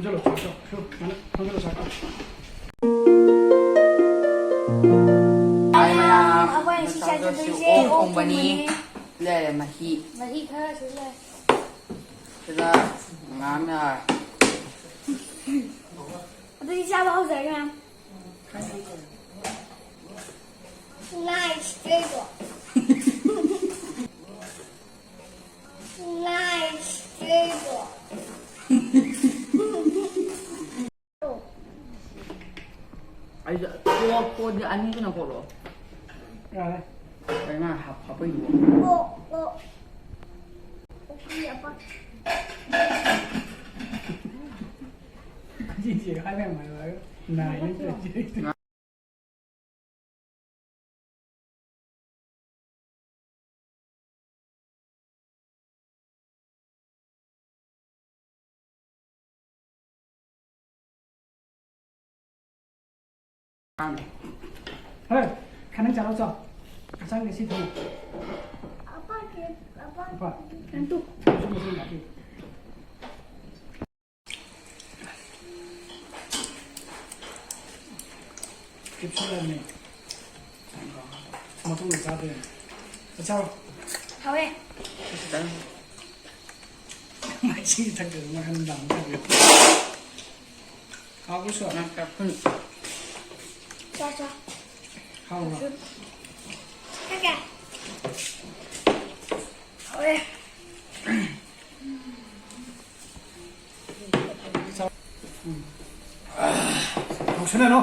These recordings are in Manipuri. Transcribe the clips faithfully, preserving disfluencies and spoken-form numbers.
ꯆꯠꯂꯣ, ꯆꯠꯂꯣ, ꯆꯠꯂꯣ, ꯆꯠꯂꯣ, ꯆꯠꯂꯣ꯫ ꯍꯥꯏ ꯃꯌꯥꯝ, ꯑꯩꯈꯣꯏ ꯉꯁꯤ ꯆꯥꯗꯣꯏꯁꯦ ꯑꯣꯛ ꯊꯣꯡꯕꯅꯤ꯫ ꯂꯩꯔꯦ ꯃꯍꯤ꯫ ꯃꯍꯤ ꯈꯔꯁꯨ ꯂꯩ꯫ ꯁꯤꯗ ꯉꯥ ꯑꯃ ꯌꯥꯎꯔꯦ꯫ ꯑꯗꯨꯗꯤ ꯆꯥꯕ ꯍꯧꯖꯔꯒꯦ ꯃꯌꯥꯝ꯫ Nice table. Nice table. ꯑꯩꯁꯨ ꯀꯣꯛ-, ꯀꯣꯛꯗꯤ ꯑꯅꯤꯗꯨꯅ ꯀꯣꯛꯂꯣ꯫ ꯌꯥꯔꯦ꯫ ꯀꯩꯅꯣ ꯍꯥꯞ-, ꯍꯥꯞꯄꯛꯏꯗꯨꯕꯣ? ꯀꯣꯛ, ꯀꯣꯛ꯫ ꯀꯣꯛꯄꯤ ꯑꯄꯥꯛ-, ꯑꯁꯤꯁꯦ ꯍꯥꯏꯕ ꯌꯥꯝ ꯍꯩꯕ ꯅꯥꯏꯅ ꯇꯧꯔꯤꯁꯦ꯫ ꯍꯣꯏ, ꯈꯅꯪ ꯆꯥꯔꯣ ꯆꯥꯎ꯫ ꯆꯥꯛ ꯉꯁꯤ ꯊꯣꯡ꯫ ꯑꯄꯥ ꯀꯦ, ꯑꯄꯥ꯫ ꯑꯄꯥ꯫ ꯅꯪ ꯇꯨ꯫ ꯃꯁꯨꯝ ꯃꯁꯨꯝ ꯂꯥꯛꯄꯤꯌꯨ꯫ ꯀꯦꯞꯁꯨꯂꯔꯅꯦ꯫ ꯃꯇꯨꯡꯗ ꯆꯥꯗꯣꯏꯅꯦ꯫ ꯆꯥꯔꯣ꯫ ꯍꯥꯎꯋꯦ꯫ ꯈꯤꯇꯪ꯫ ꯃꯥꯏꯁꯤꯡꯁꯤ ꯊꯛꯇ꯭ꯔꯁꯨ ꯃꯈꯜ ꯅꯨꯡꯗꯥꯡ ꯊꯛꯇ꯭ꯔꯁꯨ꯫ ꯍꯥꯎꯕ꯭ꯔꯣ ꯁꯣ? ꯉꯥ ꯀꯥꯞꯐꯟ꯫ ꯆꯥ, ꯆꯥ꯫ ꯍꯥꯎꯕ꯭ꯔꯣ? ꯀꯥꯞꯐꯟ꯫ ꯀꯥꯀꯥ꯫ ꯍꯥꯎꯋꯦ꯫ ꯎꯝ꯫ ꯉꯥꯎꯁꯟꯅꯅꯣ꯫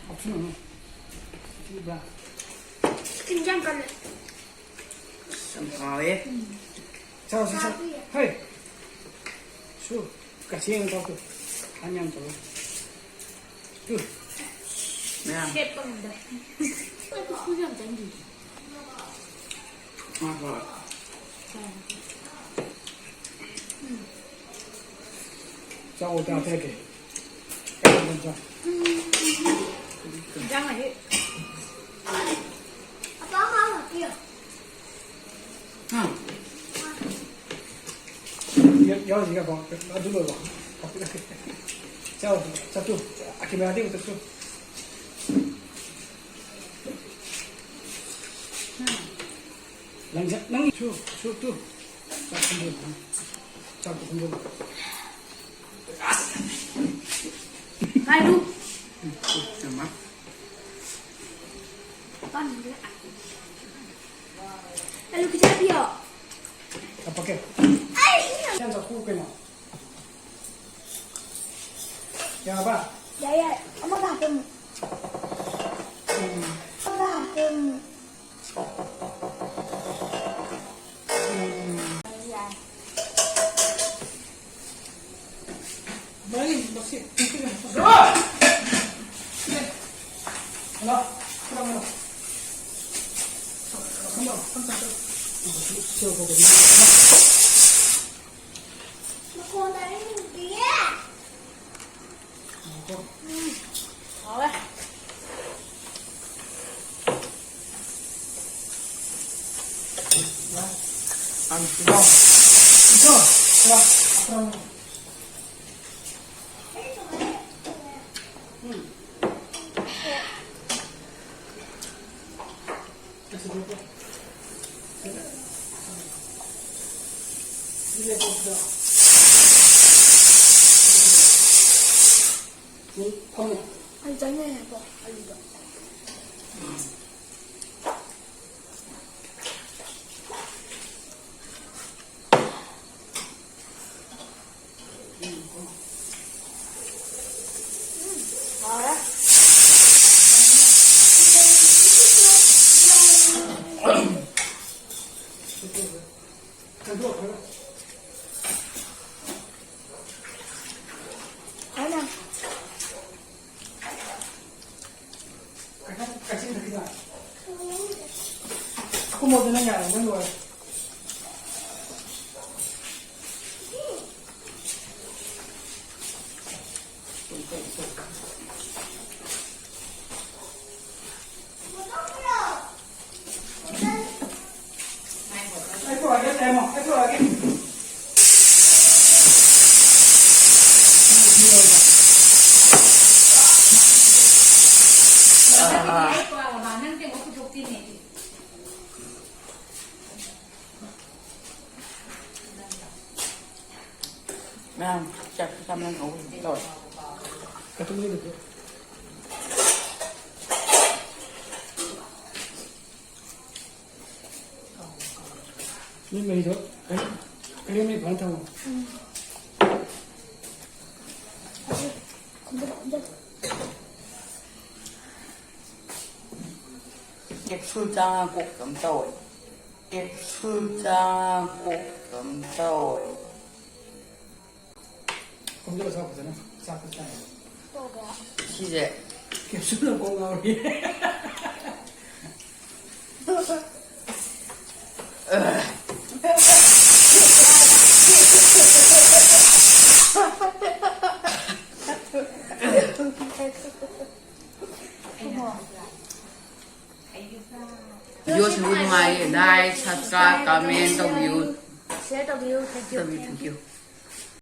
ꯉꯥꯎꯁꯟꯅꯅꯣ꯫ ꯁꯤꯕ꯭ꯔꯥ? ꯏꯟꯖꯥꯡ ꯀꯜꯂꯦ꯫ ꯑꯁ, ꯌꯥꯝ ꯍꯥꯎꯋꯦ꯫ ꯆꯥꯎ, ꯁꯤ ꯆꯥꯎ꯫ ꯍꯩ꯫ ꯁꯨ, ꯀꯛꯆꯦꯡ ꯑꯃ ꯀꯥꯞꯄꯨ꯫ ꯍꯥꯏ ꯃꯌꯥꯝ ꯇꯧꯔꯣ꯫ ꯇꯨ꯫ ꯃꯌꯥꯝ꯫ ꯁꯦꯠꯄ ꯉꯝꯗ꯭ꯔꯦ꯫ ꯑꯩ ꯀꯨꯁꯨ ꯌꯥꯝ ꯆꯪꯗꯦ꯫ ꯉꯥ ꯊꯣꯛꯂꯛꯑꯦ꯫ ꯎꯝ꯫ ꯆꯥꯎ, ꯆꯥ, ꯊꯦꯛꯀꯦ꯫ ꯀꯩꯅꯣ ꯆꯥ꯫ ꯏꯟꯖꯥꯡ ꯂꯩ꯫ ꯑꯄꯥ, ꯉꯥ ꯍꯥꯞꯄꯤꯌꯣ꯫ ꯍꯥ? ꯌꯦꯟ ꯌꯥꯎꯔꯤꯁꯤꯒꯀꯣ꯫ ꯑꯗꯨ ꯂꯣꯏꯔꯣ꯫ ꯆꯠꯂꯣ, ꯆꯠꯇꯨ꯫ ꯑꯀꯤꯃꯌꯥꯗꯤ ꯑꯃꯨꯛ ꯆꯠꯇꯨ꯫ ꯂꯪꯖ-, ꯅꯪ ꯁꯨ, ꯁꯨ ꯇꯨ꯫ ꯆꯥꯛ ꯈꯨꯝꯖꯤꯜꯂꯨ꯫ ꯆꯥꯛ ꯈꯨꯝꯖꯤꯜꯂꯨ꯫ ꯀꯥꯏꯗꯨ? ꯎꯝ, ꯎꯝ, ꯆꯝꯃ꯫ ꯑꯂꯨ ꯈꯤꯇ ꯄꯤꯌꯣ꯫ ꯀꯞꯄꯛꯀꯦ꯫ ꯑꯩ! ꯌꯥꯝ ꯆꯥꯊꯣꯛꯎ ꯀꯩꯅꯣ꯫ ꯌꯥꯔꯕ? ꯌꯥꯏ, ꯌꯥꯏ꯫ ꯑꯃꯒ ꯍꯥꯞꯄꯝꯃꯨ꯫ ꯎꯝ꯫ ꯑꯃꯒ ꯍꯥꯞꯄꯝꯃꯨ꯫ ꯎꯝ꯫ ꯌꯥꯏ꯫ ꯃꯔꯤ ꯃꯁꯤ꯫ ꯍꯜꯂꯣ꯫ Hello, hello. ꯃꯈꯣꯟ ꯇꯥꯅꯤꯡꯗꯤꯌꯦ꯫ ꯎꯝ, ꯍꯥꯎꯋꯦ꯫ ꯎꯝ꯫ ꯐꯝꯃꯣ꯫ ꯑꯩ ꯆꯥꯅꯤꯡꯉꯦꯀꯣ, ꯑꯂꯨꯗꯣ꯫ ꯑꯀꯨꯝꯕꯗꯨꯅ ꯌꯥꯔꯦ, ꯅꯪ ꯂꯣꯏꯔꯦ꯫ ꯑꯩ ꯄꯨꯔꯛꯑꯒꯦ, ꯇꯥꯃꯣ, ꯑꯩ ꯄꯨꯔꯛꯑꯒꯦ꯫ ꯑꯥ꯫ ꯃꯌꯥꯝ ꯆꯥꯛ ꯆꯥꯃꯟ ꯍꯧꯕ ꯇꯧꯔꯦ꯫ ꯅꯣꯏ ꯃꯩꯗꯣ ꯀꯔꯤ, ꯀꯔꯤ ꯃꯩ ꯐꯅ ꯊꯝꯃꯣ꯫ ꯀꯦꯞꯁꯨꯜ ꯆꯥ ꯀꯣꯛ ꯑꯗꯨꯝ ꯇꯧꯋꯦ꯫ ꯀꯦꯞꯁꯨꯜ ꯆꯥ ꯀꯣꯛ ꯑꯗꯨꯝ ꯇꯧꯋꯦ꯫ ꯈꯣꯝꯖꯤꯜꯂ ꯆꯥꯎ ꯐꯖꯅ꯫ ꯆꯥꯛꯇꯣ ꯆꯥꯏ꯫ ꯁꯤꯁꯦ꯫ ꯀꯦꯞꯁꯨꯜꯅ ꯀꯣꯛ ꯉꯥꯎꯔꯤ꯫ ꯚꯤꯗꯤꯑꯣ ꯁꯦꯝꯕ ꯅꯨꯡꯉꯥꯏꯌꯦ꯫ Like, subscribe, comment ꯇꯧꯕꯤꯌꯨ꯫ Share ꯇꯧꯕꯤꯌꯨ꯫ Thank you꯫ ꯇꯧꯕꯤꯌꯨ, thank you꯫